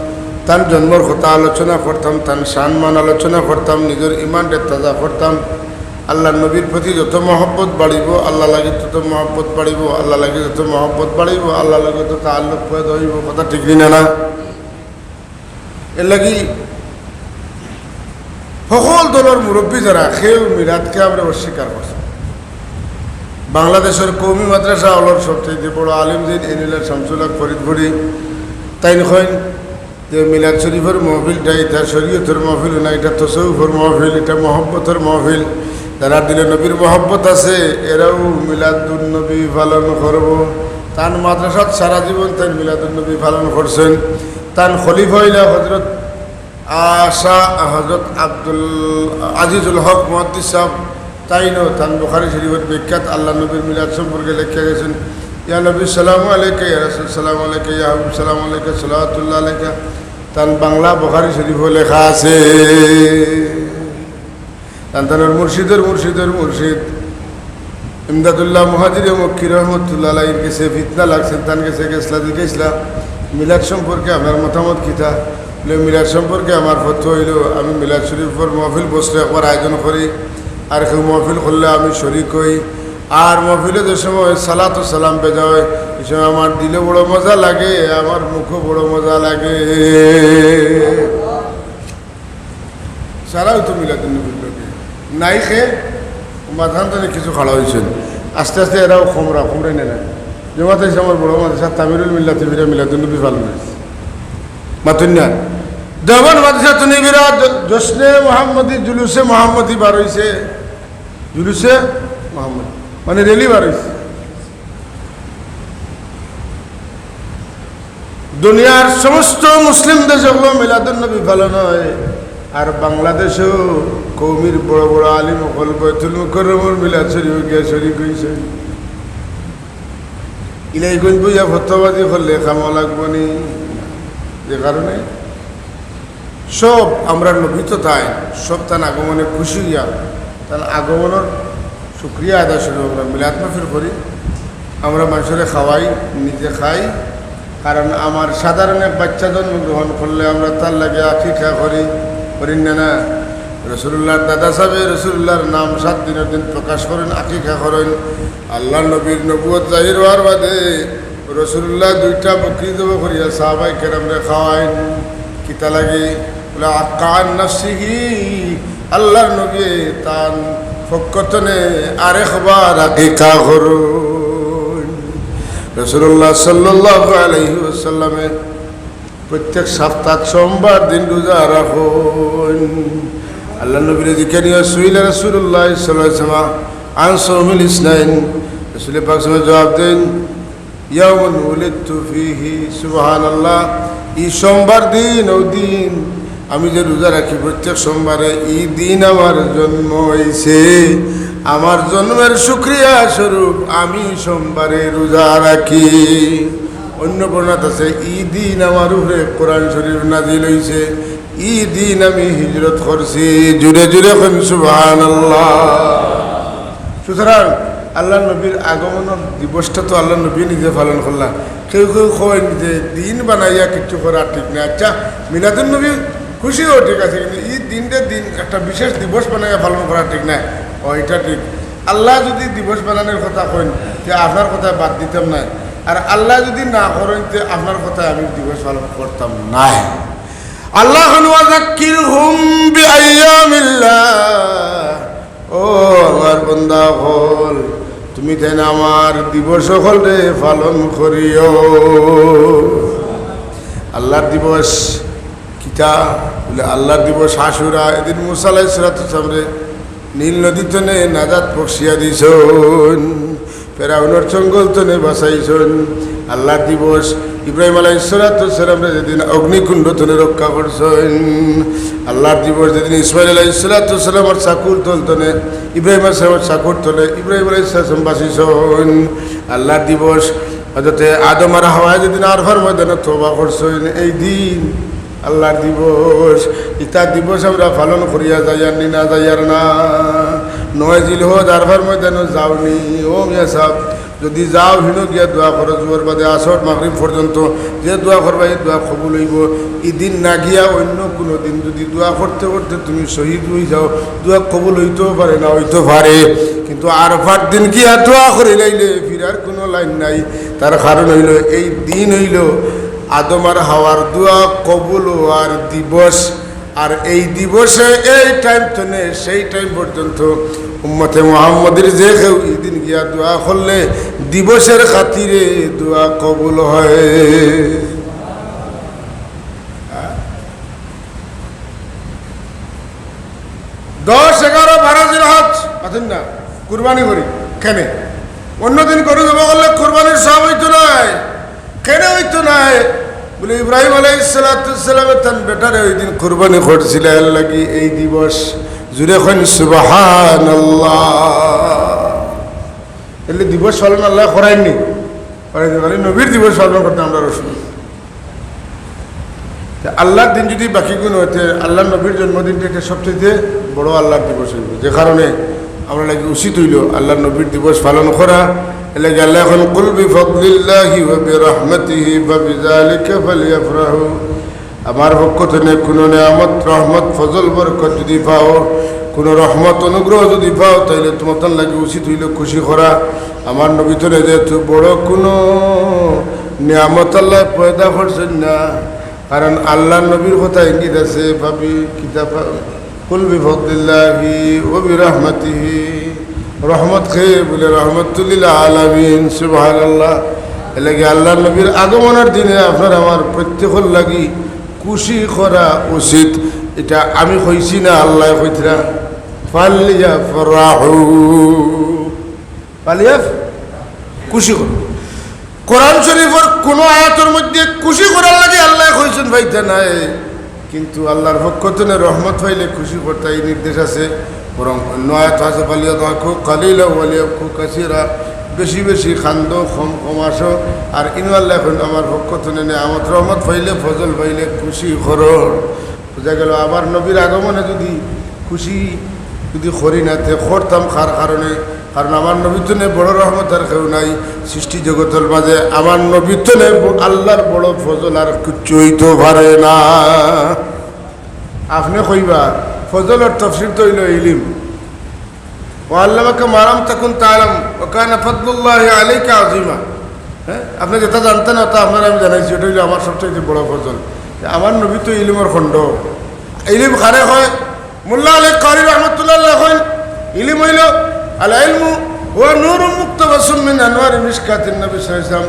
তান জন্মর কথা আলোচনা করতাম, তান শান মান আলোচনা করতাম, নিজর ইমানরে তাজা করতাম। আল্লার নবীর প্রতি যত মহব্বত বাড়িবো, আল্লার লাগি তত মহব্বত বাড়িবো, আল্লার লাগি যত মহব্বত বাড়িবো, আল্লার লাগি তত তাআল্লুক পয়দা অইবো। কথা ঠিক নি না? এর লাগি হকল দলর মুরব্বি যারা, কেউ মিলাদকে আমরা অস্বীকার করছে। বাংলাদেশর কওমি মাদ্রাসা অকলর সবচেয়ে বড় আলিম যেইন, এইন অইলা শামসুল হক ফরিদপুরি, তাইন কইন যে মিলাদ শরীফর মহফিলটা ইটা শরীয়তর মহফিল না, ইটা তসৌফর মহফিল, ইটা মহব্বতর মহফিল। যারার দিলে নবীর মহব্বত আছে, এরাও মিলাদুন নবী পালন করবো। তান মাদ্রাসাত সারা জীবন তাইন মিলাদুন নবী পালন করছইন। তান খলিফা অইলা হযরত আশা, হযরত আব্দুল আজিজুল হক মুহাদ্দিস সাহেব, তাইনও তান বুখারী শরীফর ব্যাখ্যাত আল্লার নবীর মিলাদ সম্পর্কে লেখিয়া গেছইন, "ইয়া নবী সালামু আলাইকা, ইয়া রাসূল সালামু আলাইকা, ইয়া হাবিব সালামু আলাইকা, সালাওয়াতুল্লাহ আলাইকা।" তান বাংলা বুখারী শরীফও লেখা আছে। তান তানর মুর্শিদর মুর্শিদর মুর্শিদ ইমদাদুল্লাহ মুহাজিরে মক্কি রহমতুল্লাহ আলাইহির গেছে ফিতনা লাগছে, তান গেছে গেছলা, জিকাইছলা, "মিলাদ সম্পর্কে আপনার মতামত কিতা?" বলে, "মিলাদ সম্পর্কে আমার ফতোয়া অইলো, আমি মিলাদ শরীফর মহফিল বসলে একবার আয়োজন করি, আর কেউ মহফিল করলে আমি শরিক অই, আর মহফিলো যে সময় সালাত ও সালাম বেজা অয়, ই সময় আমার দিলো বড় মজা লাগে, আমার মুখো বড় মজা লাগে।" সারাও তো মিলাদুন নবীর লগে। নাই খে, মাঝখান থাকি কিছু খাড়া অইছইন। আস্তে আস্তে এরাও কমরা, কমরাইন না। জমাতে ইসলামর বড় মাদ্রাসা তামিরুল মিল্লাতে ফিরা মিলাদুন নবী পালন অইছে। মাতুন না? দেওবন্দ মাদ্রাসা তুনি ফিরা জ-, জশ্নে মোহাম্মদী, জুলুসে মোহাম্মদী বার অইছে। জুলুসে মোহাম্মদী। মানে র‍্যালি বার অইছে। দুনিয়ার সমস্ত মুসলিম দেশ অকলো মিলাদুন নবী পালন অয়, আর বাংলাদেশও কওমির বড় বড় আলিম অকল বায়তুল মুকাররমর মিলাদ শরীফো গিয়া শরিক অইছইন। ইলাইগঞ্জ বইয়া ফতোয়াবাজি করলে কামো লাগবো নি? যে কারণে সব আমরার নবী তো তাইন, সব তান আগমনে খুশি অইয়া, তান আগমনর শুকরিয়া আদায় স্বরূপ আমরা মিলাদ মাহফিল করি। আমরা মানষরে খাওয়াই, নিজে খাই, কারণ আমার সাধারণ এক বাচ্চা জন্মগ্রহণ করলে আমরা তার লাগি আকিকা করি, করি না, না? রাসূলুল্লাহর দাদা সাহেবে রাসূলুল্লাহর নাম সাত দিনর দিন প্রকাশ করইন, আকিকা করইন। আল্লাহর নবীর নবুয়ত জাহির অওয়ার বাদে রাসূলুল্লাহ দুইটা বকরি জবো করিয়া সাহাবায়ে কেরামরে খাওয়াইন। কিতা লাগি? বলে, "আক্কা আন নাফসিহি", আল্লাহর নবী তান পক্ষ তনে আরেকবার আকিকা করইন। রাসূলুল্লাহ সাল্লাল্লাহু আলাইহি ওয়াসাল্লামে প্রত্যেক সপ্তাহ সোমবার দিন রোজা রাখইন। আল্লাহর নবীরে জিকানি অয়, সুইলা রাসূলুল্লাহ সাল্লাল্লাহু আলাইহি ওয়াসাল্লাম আন সাওমিল ইসনাইন। রাসূলে পাক সাল্লাল্লাহু আলাইহি ওয়াসাল্লাম জবাব দেইন, ইয়াউমুন উলিদতু ফীহি, সুবহানাল্লাহ। ই সোমবার দিন, অউ দিন আমি যে রোজা রাখি প্রত্যেক সোমবারে, ই দিন আমার জন্ম অইছে। আমার জন্মের শুকরিয়া স্বরূপ আমি সোমবারে রোজা রাখি। অন্য বর্ণনাত আছে, ই দিন আমার উপরে কোরআন শরীফ নাজিল অইছে, ই দিন আমি হিজরত করছি। জুরে জুরে কইন সুবহানাল্লাহ। সুতরাং আল্লাহর নবীর আগমনর দিবসটা তো আল্লাহর নবী নিজে পালন করলা। কেউ কেউ কইন যে দিন বানাইয়া কিচ্ছু করা ঠিক না। আচ্ছা, মিলাদুন নবী খুশি অওয়া ঠিক আছে, কিন্তু ই দিনরে দিন একটা বিশেষ দিবস বানাইয়া পালন করা ঠিক না। অয়, ইটা ঠিক। আল্লায় যুদি দিবস বানানির কথা কইন, তে আপনার কথায় বাদ দিতাম নায়, আর আল্লায় যুদি না করইন, তে আপনার কথায় আমি দিবস পালন করতাম নায়। আল্লায় কইন, "ওয়াযাক্কিরহুম বিআইয়ামিল্লাহ।" ও আমার বান্দা অকল, তুমি তাইন আমার দিবস অকলরে পালন করিও। আল্লার দিবস কিতা? বলে, আল্লার দিবস আশুরা। এদিন মুসা আলাইহিস সালাতু ওয়াস সালামরে নীল নদী তনে নাজাত বখশিয়া দিছইন, ফেরাউনর জঙ্গল তনে বাঁচাইছইন। আল্লার দিবস ইব্রাহিম আলাইহিস সালাতু ওয়াস সালামরে যেদিন অগ্নিকুণ্ড তনে রক্ষা করছইন, আল্লার দিবস যেদিন ইসমাইল আলাইহিস সালাতু ওয়াস সালামর চাকুর তল তনে, ইব্রাহিম আলাইহিস সালামর চাকুর তলে ইব্রাহিম আলাইহিস সালাম বাঁচিছইন। আল্লার দিবস হযরতে আদম আর হাওয়ায় যেদিন আরফার ময়দানে তওবা করছইন, এই দিন আল্লার দিবস, ইতা দিবস আমরা পালন করিয়া যাইয়ার নি না যাইয়ার না? নয় জিলহজ আরফার ময়দানো যাওনি, ও মিয়া সাব, যদি যাও হিনো গিয়া দোয়া করো, জোহর বাদে আসর মাগরিব পর্যন্ত যে দোয়া করবা, এই দোয়া কবুল অইবো। ই দিন না গিয়া অইন্য কুনু দিন যদি দোয়া করতে করতে তুমি শহীদ অই যাও, দোয়া কবুল অইতেও পারে, না অইতেও পারে, কিন্তু আরফার দিন গিয়া দোয়া করিলাইলে ফিরার কুনু লাইন নাই। তার কারণ অইলো, এই দিন অইলো আদম আর হাওয়ার দোয়া কবুল অওয়ার দিবস। আর এই দিবসে এই টাইম তনে সেই টাইম পর্যন্ত উম্মতে মুহাম্মদীর যে কেউ ই দিন গিয়া দোয়া করলে দিবসর খাতিরে দোয়া কবুল হয়। দশ, এগারো, বারো জিলহজ, মাতইন না, কুরবানি করি। কেনে? অন্য দিন গরু জবো করলে কুরবানির সওয়াব অইতো নায়। কেনে অইতো নায়? বলে, ইব্রাহিম আলাইহিস সালাতু ওয়াস সালামে তান বেটারে ওই দিন কুরবানি করছিলা, এর লাগি এই দিবস। জুরে কইন সুবহানাল্লাহ। এলে দিবস পালন আল্লায় করাইননি, করাইন নি, খালি নবীর দিবস পালন করতে আমরা রসুল। তে আল্লার দিন যদি বাকি কুনু অইতে, আল্লার নবীর জন্মদিনটা এটা সবচেয়ে বড় আল্লার দিবস অইবো, যে কারণে আমরা লাগি উচিত অইলো আল্লার নবীর দিবস পালন করা। এর লাগি আল্লায় কইন, "কুল বিফাদলিল্লাহি ওয়া বিরাহমাতিহি ফাবিযালিকা ফালইয়াফরাহু।" আমার পক্ষ তনে কুনু নিয়ামত, রহমত, ফজল, বরকত যদি পাও, কুনু রহমত, অনুগ্রহ যদি পাও, তাইলে তুমার তান লাগি উচিত অইলো খুশি করা। আমার নবী তনে যেহেতু বড় কুনু নিয়ামত আল্লায় পয়দা করছইন না, কারণ আল্লার নবীর কথা ইঙ্গিত আছে, ভাবি কিতাব, "কুল বিফাদলিল্লাহি ওয়া বিরাহমাতিহি।" রহমত কে? বলে, "রহমাতুল লিল আলামিন।" সুবহানাল্লাহ। এর লাগি আল্লার নবীর আগমনর দিনে আপনার আমার প্রত্যেকর লাগি খুশি করা উচিত। এটা আমি কইছি না, আল্লায় কইতরা। "ফালইয়াফরাহু।" পালিয়াফ খুশি করো। কোরআন শরীফর কুনু আয়াতর মধ্যে খুশি করার লাগি আল্লায় কইছইন পাইতা নায়, কিন্তু আল্লার পক্ষ তনে রহমত পাইলে খুশি করতা ই নির্দেশ আছে। বরং অন্য আয়াত আছে, "ফালিয়াদহাকু কালিলা ওয়ালিয়াবকু কাসীরা", বেশি বেশি কান্দো, কম কম আসো। আর ইনো আল্লায় কইন, "আমার পক্ষ তনে নিয়ামত রহমত পাইলে, ফজল পাইলে খুশি করো।" বুঝা গেল, আবার নবীর আগমনে যদি খুশি যদি করি না, তে করতাম কার কারণে? কারণ আমার নবী তনে বড় রহমত আর কেউ নাই সৃষ্টি জগতর মাঝে। আমার নবী তনে ব-, আল্লার বড় ফজল আর কিচ্ছু অইতো পারে না। আপনে কইবা, ফজলর তফসির তো অইলো ইলিম। "ওয়া আল্লামাকা মা লাম তাকুন তা'লাম ওয়া কানা ফাদলুল্লাহি আলাইকা আযীমা।" হ্যাঁ, আপনে যেটা জানতা না, ওটা আপনারে আমি জানাইছি, ওটা অইলো আমার সবচাইতে বড় ফজল। আমার নবী তো ইলিমর খণ্ড। ইলিম কারে কয়? মোল্লা আলী কারি রহমতুল্লাহ আলাইহি কইন, ইলিম অইলো, "আল ইলমু হুয়া নূরুম মুকতাবাসুম মিন আনওয়ারি মিশকাতিন নবী সাল্লাল্লাহু আলাইহি ওয়াসাল্লাম।"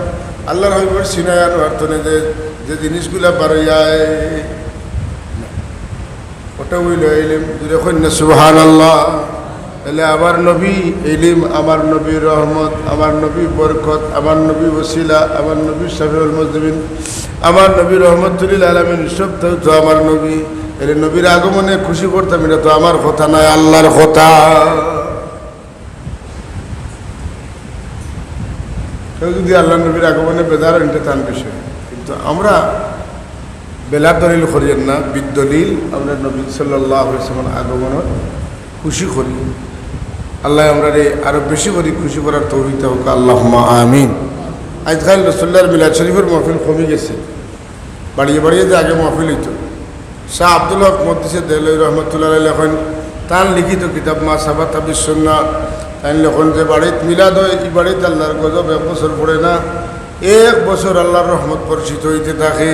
আল্লার হাবিবর সিনায় আনোয়ার তনে যে, যে জিনিসগুলা বারইয়া আয়, ওটা অইলো ইলিম। জুরে কইন না সুবহানাল্লাহ। তাইলে আমার নবী ইলিম, আমার নবী রহমত, আমার নবী বরকত, আমার নবী ওসিলা, আমার নবী শাফিউল মুজনিবিন, আমার নবী রহমতুল্লিল আলামিন, সব তো, তো আমার নবী। তাইলে নবীর আগমনে খুশি করতাম, এটা তো আমার কথা নায়, আল্লার কথা। কেউ যদি আল্লার নবীর আগমনে বেজার অইন, এটা তান বিষয়। কিন্তু আমরা বেলার দলিল করিয়ার না, বিদ্দলিল আমরা নবী সাল্লাল্লাহু আলাইহি ওয়াসাল্লামর আগমনর খুশি করি। আল্লায় আমরারে আরো বেশি করি খুশি করার তৌফিক দেউক্কা, আল্লাহুম্মা আমিন। আইজকাইল রাসুলুল্লাহর মিলাদ শরীফর মাহফিল কমি গেছে। বাড়িয়ে বাড়িয়ে যে আগে মাহফিল অইতো। শাহ আব্দুল হক মুহাদ্দিসে দেহলভী রহমতুল্লাহ আলাইহি লেখইন, তান লিখিত কিতাব মা সাবাতা বিস সুন্নাহ, তাইন লেখইন যে বাড়িত মিলাদ অয়, ই বাড়িত আল্লার গজব এক বছর পড়ে না, এক বছর আল্লার রহমত বর্ষিত অইতে থাকে।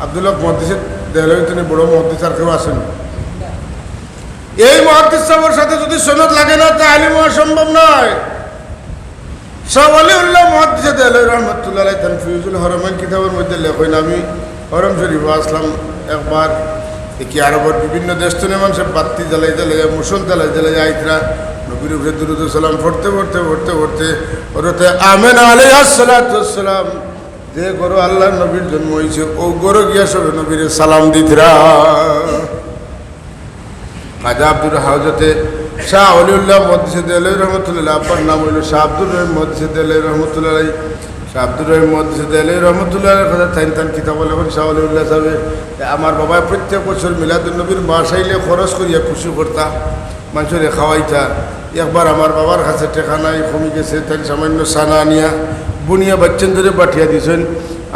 আব্দুল হক মুহাদ্দিসে দেহলভী, তিনি বড় মুহাদ্দিস, আর কেউ আছইন? এই মুহাদ্দিস সাহেবের সাথে যদি সনদ লাগে না, তে আলিম হওয়া সম্ভব নয়। শাহ ওয়ালিউল্লাহ মুহাদ্দিসে দেহলভী রহমতুল্লাহ আলাইহি তান ফিউজুল হরমাইন কিতাবের মধ্যে লেখইন, আমি হরম শরীফো আছলাম একবার, দেখি আরবর বিভিন্ন দেশ থনে মানষে বাত্তি জ্বালাই জ্বালাই, মুসল জ্বালাই জ্বালাই আইতরা, নবীর উপরে দুরুদ ও সালাম পড়তে পড়তে পড়তে পড়তে হযরতে আমেনা আলাইহাস সালাতু ওয়াস সালাম যে ঘরো আল্লাহর নবীর জন্ম অইছে, অউ ঘরো গিয়া সবে নবীরে সালাম দিতরা। খাজা আব্দুল হাউজাতে শাহ ওয়ালিউল্লাহ মুহাদ্দিসে দেহলভী রহমতুল্লাহ, আব্বার নাম অইলো শাহ আব্দুর রহিম মুহাদ্দিসে দেহলভী রহমতুল্লাহ আলাইহি। শাহ আব্দুর রহিম মুহাদ্দিসে দেহলভী রহমতুল্লাহ আলাইহির কথা তাইন তান কিতাবো লেখইন, শাহ ওয়ালিউল্লাহ সাহেবে, আমার বাবায় প্রত্যেক বছর মিলাদুন নবীর মাসাইলে খরচ করিয়া খুশি করতা, মানষরে খাওয়াইতা। একবার আমার বাবার কাছে টেকা নাই, কমি গেছে, তাইন সামান্য চানা আনিয়া বুনিয়া বাচ্চাইন্তরে পাঠাইয়া দিছইন।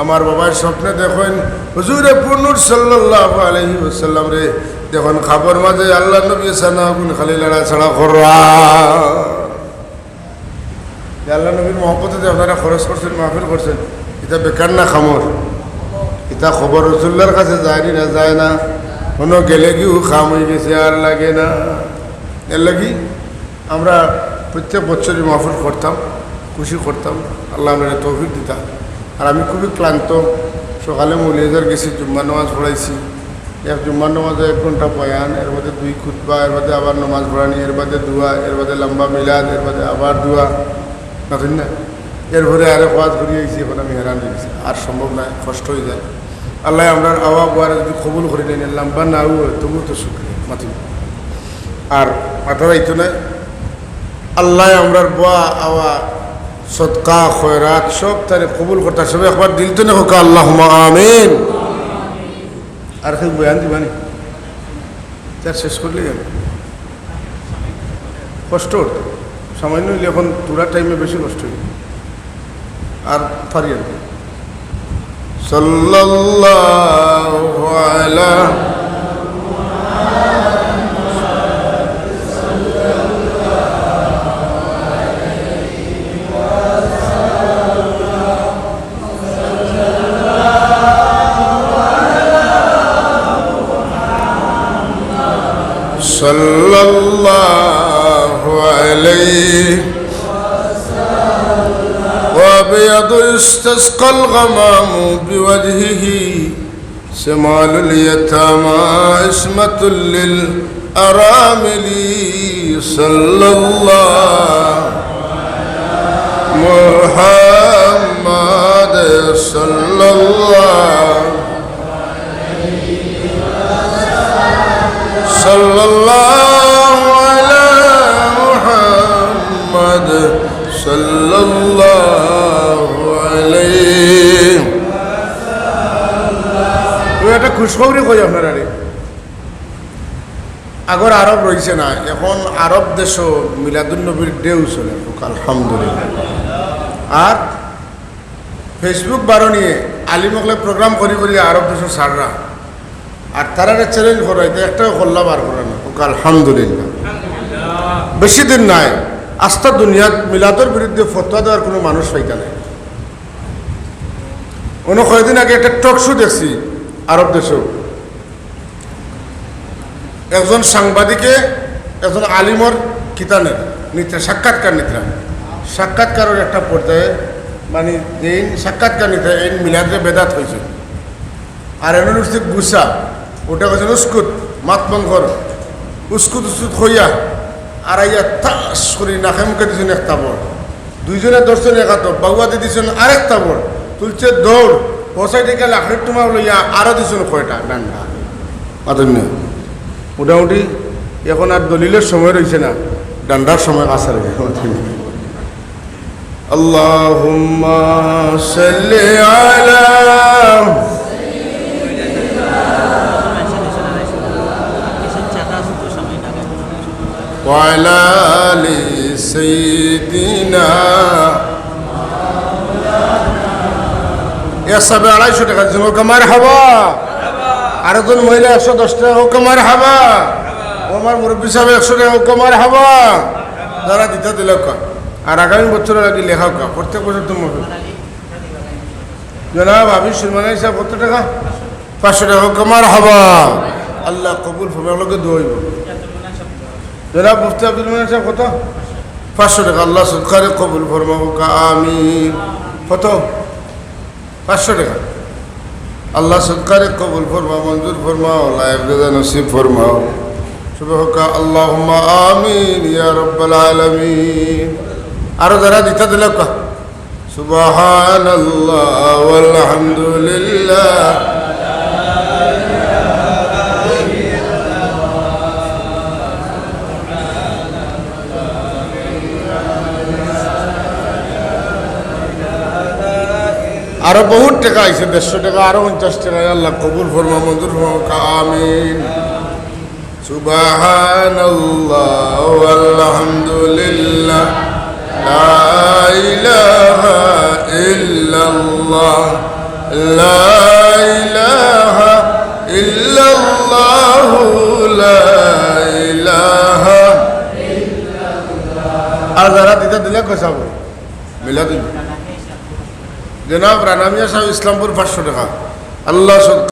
আমার বাবায় স্বপ্নে দেখইন, হুজুরে পুরনুর সাল্লাল্লাহু আলাইহি ওয়াসাল্লামরে দেখইন খাবর মাঝে আল্লাহর নবী চানা অগুন খালি লাড়াচাড়া কররা। যে আল্লাহর নবীর মহব্বতে যে আপনারা খরচ করছইন, মাহফিল করছইন, ইটা বেকার না কামর? ইটা খবর রসুলুল্লাহর কাছে যায়নি না, যায় না? হুনো গেলেগিউ কাম অইগেছে, আর লাগে না। এরলাগি আমরা প্রত্যেক বছরই মাহফিল করতাম, খুশি করতাম, আল্লায় আমরারে তৌফিক দিতা। আর আমি খুবই ক্লান্ত, সকালে মৌলভীবাজার গেছি, জুম্মার নামাজ পড়াইছি, এক জুম্মার নামাজে এক ঘন্টা বয়ান, এরবাদে দুই খুতবা, এরবাদে আবার নামাজ পড়ানি, এরবাদে দোয়া, এরবাদে লম্বা মিলাদ, এরবাদে আবার দোয়া, না ঠিক না? এরপরে আরেক ওয়াজ করি আইছি, এখন আমি হেরান অইগেছি, আর সম্ভব নায়, কষ্ট অইযায়। আল্লায় আমরার আওয়া বওয়ারে যদি কবুল করি নেইন, লম্বা না অয়, তবুও তো শুকরিয়া, মাতিন। আর মাথা যাইতো নায়, আল্লায় আমরার বওয়া, আওয়া, সদকা, খয়রাত সব তারে কবুল করতা। সবে একবার দিল থনে কউক্কা, আল্লাহুম্মা আমিন। আর কেউ বয়ান দিবানি? তার শেষ করলে গেল। কষ্ট অইতো। সামান্য অইলে এখন থুড়া টাইমে বেশি কষ্ট অইতো। আর পারি আর কি। সাল্লাল্লাহু আলা صلى الله عليه وأبيض يستسقى الغمام بوجهه شمال اليتامى عصمة للأرامل صلى الله محمد صلى الله صلى الله على محمد صلى الله عليه। তো একটা খুশখবরি কই আপনারারে, আগর আরব রইছে না, এখন আরব দেশো মিলাদুন নবীর ঢেউ চলে, কউক্কা আলহামদুলিল্লাহ। আর Facebook বারো নিয়ে আলিম অকলে program করি করি আরব দেশো ছাড়রা, আর তারারে challenge করা, ইতা একটাও কল্লা বার করা না, কউক্কা আলহামদুলিল্লাহ। বেশি দিন নাই, আস্তা দুনিয়াত মিলাদর বিরুদ্ধে ফতোয়া দেওয়ার কুনু মানুষ পাইতা নায়। অনো কয়দিন আগে একটা talk show দেখছি আরব দেশো, একজন সাংবাদিকে একজন আলিমর কিতা নের, নিতরা, সাক্ষাৎকার নিতরা। সাক্ষাৎকারর একটা পর্যায়ে, মানে, যেইন সাক্ষাৎকার নিতরা, এইন মিলাদরে বেদাত কইছে। আর এনর উঠছে গুসা, উল্টা কইছে, "উস্কুত, মাত বন্ধ কর।" উস্কুত উস্কুত কইয়া আর আইয়া ঠাস করি নাকে মুখে দিছইন এক থাপড়। দুইজনে ধরছইন এক আতো, বাউয়াদি দিছইন আরেক থাপড়, তুলছে দৌড়, পৌঁছাইতে গেলে লাকড়ির টুমা লইয়া আরো দিছইন কয়টা ডান্ডা। মাতইন না। মোটামুটি এখন আর দলিলর সময় রইছে না, ডান্ডার সময় কাছার অইগেছে। اللهم صل على وعلى آل سيدنا। এক সাবে আড়াইশো টেকা দিছইন, কউক্কা মারহাবা। আরেকজন মহিলা একশো দশ টেকা, কউক্কা মারহাবা। ও আমার মুরব্বি সাবে একশো টেকা, কউক্কা মারহাবা। যারা দিতা দিলাউক্কা। আর আগামী বছরর লাগি লেখাউক্কা, প্রত্যেক বছর তো মহফিল। জনাব হাফিজ সুলমান আলী সাব কত টেকা? পাঁচশো টেকা কউক্কা, মারহাবা। আল্লাহ কবুল ফরমাউক, লগে দোয়া অইবো। জনাব মুফতি আব্দুল মান্নান সাব, কত? পাঁচশো টেকা। আল্লাহ সদকারে কবুল ফরমাউক, আমিন। কত? পাঁচশো টেকা। আল্লাহ সদকারে কবুল ফরমাও, মঞ্জুর ফরমাও, লায়েক রেজা নসিব ফরমাও। সবে কউক্কা, আল্লাহুম্মা আমিন ইয়া রাব্বাল আলামিন। আরো যারা দিতা দিলা কউক্কা, সুবহানাল্লাহ ওয়ালহামদুলিল্লাহ। আরো বহুত টেকা আইছে, দেড়শো টেকা, আরো পঞ্চাশ টেকা। আল্লাহ কবুল ফরমাও, মঞ্জুর ফরমাও, আমিন। সুবহানাল্লাহ ওয়ালহামদুলিল্লাহ, লা ইলাহা ইল্লাল্লাহ, লা ইলাহা ইল্লাল্লাহু, লা ইলাহা। আর যারা দিতা দিলা কউক্কা, মিলাদুন জনাব রানা মিয়া সাব ইসলামপুর, পাঁচশো টেকা। আল্লাহ সদ-,